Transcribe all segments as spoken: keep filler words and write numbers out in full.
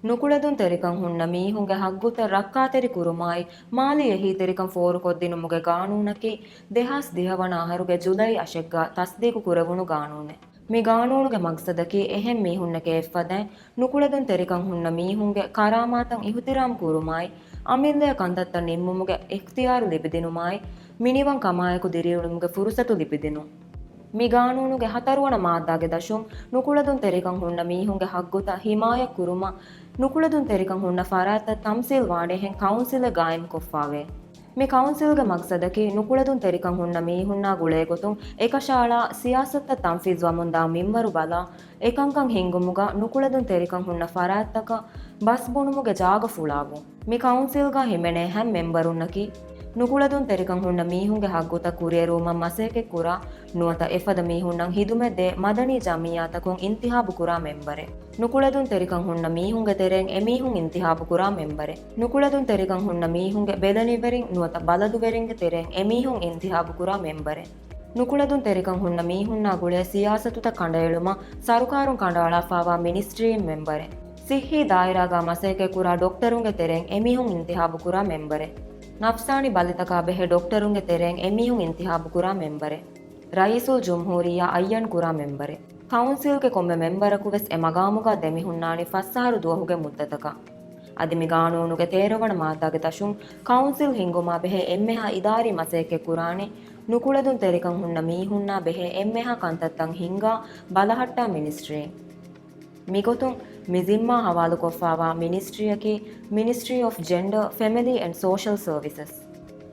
ނުކުޅެދުންތެރިކަން ހުންނަ މީހުންގެ ހައްގުތައް ރައްކާތެރި ކުރުމާއި، މާލީ އެހީތެރިކަން ފޯރުކޮށްދިނުމުގެ ގާނޫނަކީ، ދެހާސް ދިހަ ވަނަ އަހަރުގެ ޖުލައި އަށެއްގަ ތަސްދީގު ކުރެވުނު ގާނޫނެއް. މި ގާނޫނުގެ މަގްސަދަކީ، އެހެން މީހުންނެކޭ އެއްފަދައިން، ނުކުޅެދުންތެރިކަން ހުންނަ މީހުންގެ ކަރާމާތަށް އިހުތިރާމް ކުރުމާއި، އަމިއްލަޔަށް ކަންތައްތައް ނިންމުމުގެ އިޚްތިޔާރު ލިބިދިނުމާއި، މިނިވަން ކަމާއެކު ދިރިއުޅުމުގެ ފުރުސަތު ލިބިދިނުން. މި ގާނޫނުގެ ހަތަރުވަނަ މާއްދާގެ ދަށުން، ނުކުޅެދުންތެރިކަން ހުންނަ މީހުންގެ ހައްގުތައް ހިމާޔަތް ކުރުމަށް، ނުކުޅެދުންތެރިކަން ހުންނަ ފަރާތްތައް ތަމްސީލް ވާނެހެން ކައުންސިލެއް ގާއިމްކޮށްފާވޭ. މި ކައުންސިލްގެ މަގްސަދަކީ، ނުކުޅެދުންތެރިކަން ހުންނަ މީހުންނާ ގުޅޭގޮތުން އެކަށައަޅާ ސިޔާސަތުތައް ތަންފީޒުވަމުންދާ މިންވަރު ބަލާ، އެކަންކަން ހިންގުމުގަ ނުކުޅެދުންތެރިކަން ހުންނަ ފަރާތްތަކަށް ބަސް ބުނުމުގެ ޖާގަ ފުޅާވުން. މި ކައުންސިލްގަ ހިމެނޭ ހަމަ މެމްބަރުންނަކީ، ނުކުޅެދުންތެރިކަން ހުންނަ މީހުންގެ ހައްގުތައް ކުރިއެރުވުމަށް މަސައްކަތްކުރާ، ނުވަތަ އެފަދަ މީހުންނަށް ހިދުމަތްދޭ މަދަނީ ޖަމިއްޔާތަކުން އިންތިހާބުކުރާ މެމްބަރެއް. ނުކުޅެދުންތެރިކަން ހުންނަ މީހުންގެ ތެރެއިން އެމީހުން އިންތިހާބުކުރާ މެމްބަރެއް. ނުކުޅެދުންތެރިކަން ހުންނަ މީހުންގެ ބެލެނިވެރިން ނުވަތަ ބަލަދުވެރިންގެ ތެރެއިން އެމީހުން އިންތިހާބުކުރާ މެމްބަރެއް. ނުކުޅެދުންތެރިކަން ހުންނަ މީހުންނާ ގުޅޭ ސިޔާސަތުތައް ކަނޑައެޅުމަށް ސަރުކާރުން ކަނޑައަޅާފާވާ މިނިސްޓްރީއިން މެމްބަރެއް. ސިއްހީ ދާއިރާގަ މަސައްކަތްކުރާ ޑޮކްޓަރުންގެ ތެރެއިން އެމީހުން އިންތިހާބުކުރާ މެމްބަރެއް. ނަފްސާނީ ބަލިތަކާ ބެހޭ ޑޮކްޓަރުންގެ ތެރެއިން އެމީހުން އިންތިހާބުކުރާ މެމްބަރެއް. ރައީސުލްޖުމްހޫރިއްޔާ އައްޔަންކުރާ މެމްބަރެއް. ކައުންސިލްގެ ކޮންމެ މެމްބަރަކު ވެސް އެ މަގާމުގަ ދެމިހުންނާނީ ފަސް އަހަރު ދުވަހުގެ މުއްދަތަކަށް. އަދި މި ގާނޫނުގެ ތޭރަވަނަ މާއްދާގެ ދަށުން ކައުންސިލް ހިންގުމާ ބެހޭ އެންމެހާ އިދާރީ މަސައްކަތް ކުރާނީ ނުކުޅެދުންތެރިކަން ހުންނަ މީހުންނާ ބެހޭ އެންމެހާ ކަންތައްތައް ހިންގާ ބަލަހައްޓާ މިނިސްޓްރީން. މިގޮތުން މި ޒިންމާ ހަވާލުކޮށްފާވާ މިނިސްޓްރީއަކީ މިނިސްޓްރީ އޮފް ޖެންޑަ، ފެމިލީ އެންޑް ސޯޝަލް ސަރވިސަސް.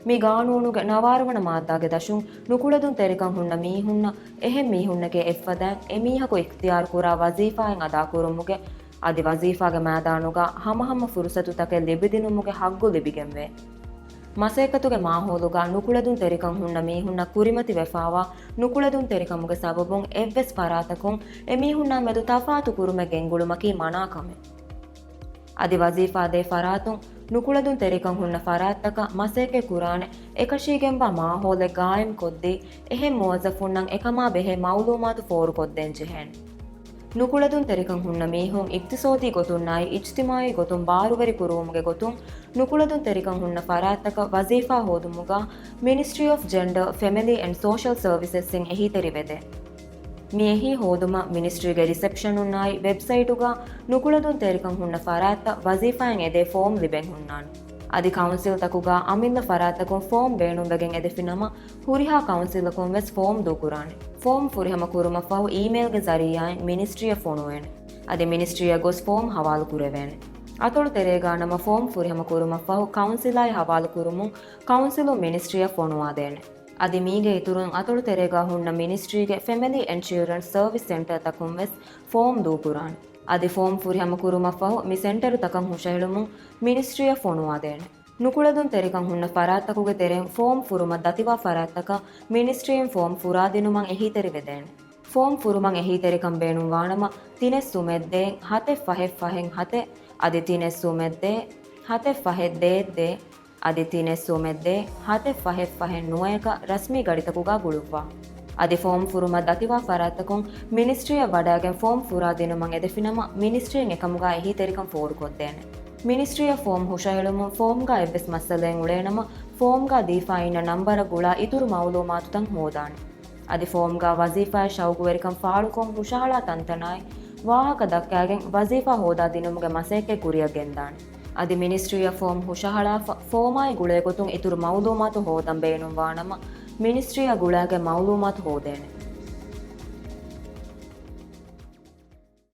މި ގާނޫނުގެ ނަވާރަވަނަ މާއްދާގެ ދަށުން ނުކުޅެދުންތެރިކަން ހުންނަ މީހުންނަށް އެހެން މީހުންނެކޭ އެއްފަދައިން އެމީހަކު އިޚްތިޔާރުކުރާ ވަޒީފާއެއް އަދާކުރުމުގެ އަދި ވަޒީފާގެ މައިދާނުގަ ހަމަހަމަ ފުރުސަތުތަކެއް ލިބިދިނުމުގެ ހައްގު ލިބިގެންވޭ. މަސައްކަތުގެ މާހައުލުގަ ނުކުޅެދުންތެރިކަން ހުންނަ މީހުންނަށް ކުރިމަތިވެފާވާ ނުކުޅެދުންތެރިކަމުގެ ސަބަބުން އެއްވެސް ފަރާތަކުން އެމީހުންނާ މެދު ތަފާތު ކުރުމެއް ގެންގުޅުމަކީ މަނާ ކަމެއް. އަދި ވަޒީފާ ދޭ ފަރާތުން ނުކުޅެދުންތެރިކަން ހުންނަ ފަރާތްތަކަށް މަސައްކަތް ކުރާނެ އެކަށީގެންވާ މާހައުލެއް ގާއިމް ކޮށްދީ، އެހެން މުވައްޒަފުންނަށް އެކަމާ ބެހޭ މައުލޫމާތު ފޯރުކޮށްދޭން ޖެހޭނެ. ނުކުޅެދުންތެރިކަން ހުންނަ މީހުން އިގްތިސޯދީ ގޮތުންނާއި އިޖްތިމާއީ ގޮތުން ބާރުވެރި ކުރުވުމުގެ ގޮތުން ނުކުޅެދުންތެރިކަން ހުންނަ ފަރާތްތަކަށް ވަޒީފާ ހޯދުމުގަ މިނިސްޓްރީ އޮފް ޖެންޑަ، ފެމިލީ އެންޑް ސޯޝަލް ސަރވިސަސްއިން އެހީތެރިވެދޭ. މި އެހީ ހޯދުމަށް މިނިސްޓްރީގެ ރިސެޕްޝަނުންނާއި ވެބްސައިޓުގަ ނުކުޅެދުންތެރިކަން ހުންނަ ފަރާތްތައް ވަޒީފާއިން އެދޭ ފޯމް ލިބެން ހުންނާނެ. އަދި ކައުންސިލްތަކުގަ އަމިއްލަ ފަރާތްތަކުން ފޯމް ބޭނުންވެގެން އެދެފިނަމަ، ހުރިހާ ކައުންސިލަކުން ވެސް ފޯމް ދޫކުރާނެ. ފޯމް ފުރިހަމަ ކުރުމަށްފަހު އީމެއިލްގެ ޒަރީއާއިން މިނިސްޓްރީއަށް ފޮނުވޭނެ. އަދި މިނިސްޓްރީއަށް ގޮސް ފޯމް ހަވާލު ކުރެވޭނެ. އަތޮޅު ތެރޭގާ ނަމަ ފޯމް ފުރިހަމަ ކުރުމަށްފަހު ކައުންސިލާއި ހަވާލު ކުރުމުން ކައުންސިލުން މިނިސްޓްރީއަށް ފޮނުވާދޭނެ. އަދި މީގެ އިތުރުން އަތޮޅު ތެރޭގާ ހުންނަ މިނިސްޓްރީގެ ފެމިލީ އިންޝުއަރެންސް ސަރވިސް ސެންޓަރ ތަކުން ވެސް ފޯމް ދޫކުރާނެ. އަދި ފޯމް ފުރިހަމަ ކުރުމަށްފަހު މި ސެންޓަރު ތަކަށް ހުށަހެޅުމުން މިނިސްޓްރީއަށް ފޮނުވާދޭނެ. ނުކުޅެދުންތެރިކަން ހުންނަ ފަރާތްތަކުގެ ތެރެއިން ފޯމް ފުރުމަށް ދަތިވާ ފަރާތްތަކަށް މިނިސްޓްރީއިން ފޯމް ފުރާދިނުމަށް އެހީތެރިވެދޭނެ. ފޯމް ފުރުމަށް އެހީތެރިކަން ބޭނުންވާނަމަ، ތިނެއް ސުމެއް ދޭއް ހަތެއް ފަހެއް ފަހެއް ހަތެއް، އަދި ތިނެއް ސުމެއް ދޭއް ހަތެއް ފަހެއް ދޭއް ދޭއް، އަދި ތިނެއް ސުމެއް ދޭއް ހަތެއް ފަހެއް ފަހެއް ނުވަޔަކަށް ރަސްމީ ގަޑިތަކުގަ ގުޅުއްވާ. އަދި ފޯމް ފުރުމަށް ދަތިވާ ފަރާތްތަކުން މިނިސްޓްރީއަށް ވަޑައިގެން ފޯމް ފުރާދިނުމަށް އެދެފިނަމަ، މިނިސްޓްރީން އެކަމުގަ އެހީތެރިކަން ފޯރުކޮށްދޭނެ. މިނިސްޓްރީއަށް ފޯމް ހުށަހެޅުމުން ފޯމްގަ އެއްވެސް މައްސަލައެއް އުޅޭނަމަ، ފޯމްގަ ދީފާ އިންނަ ނަންބަރަށް ގުޅާ އިތުރު މައުލޫމާތުތައް ހޯދާނެ. އަދި ފޯމްގަ ވަޒީފާއަށް ޝައުގުވެރިކަން ފާޅުކޮށް ހުށަހަޅާ ތަންތަނާއި، ވާހަކަ ދައްކާގެން ވަޒީފާ ހޯދާދިނުމުގެ މަސައްކަތް ކުރިއަށް ގެންދާނެ. އަދި މިނިސްޓްރީއަށް ފޯމް ހުށަހަޅާފަ، ފޯމާއި ގުޅޭގޮތުން އިތުރު މައުލޫމާތު ހޯދަން ބޭނުންވާނަމަ، މިނިސްޓްރީއާ ގުޅާގެން މައުލޫމާތު ހޯދޭނެ.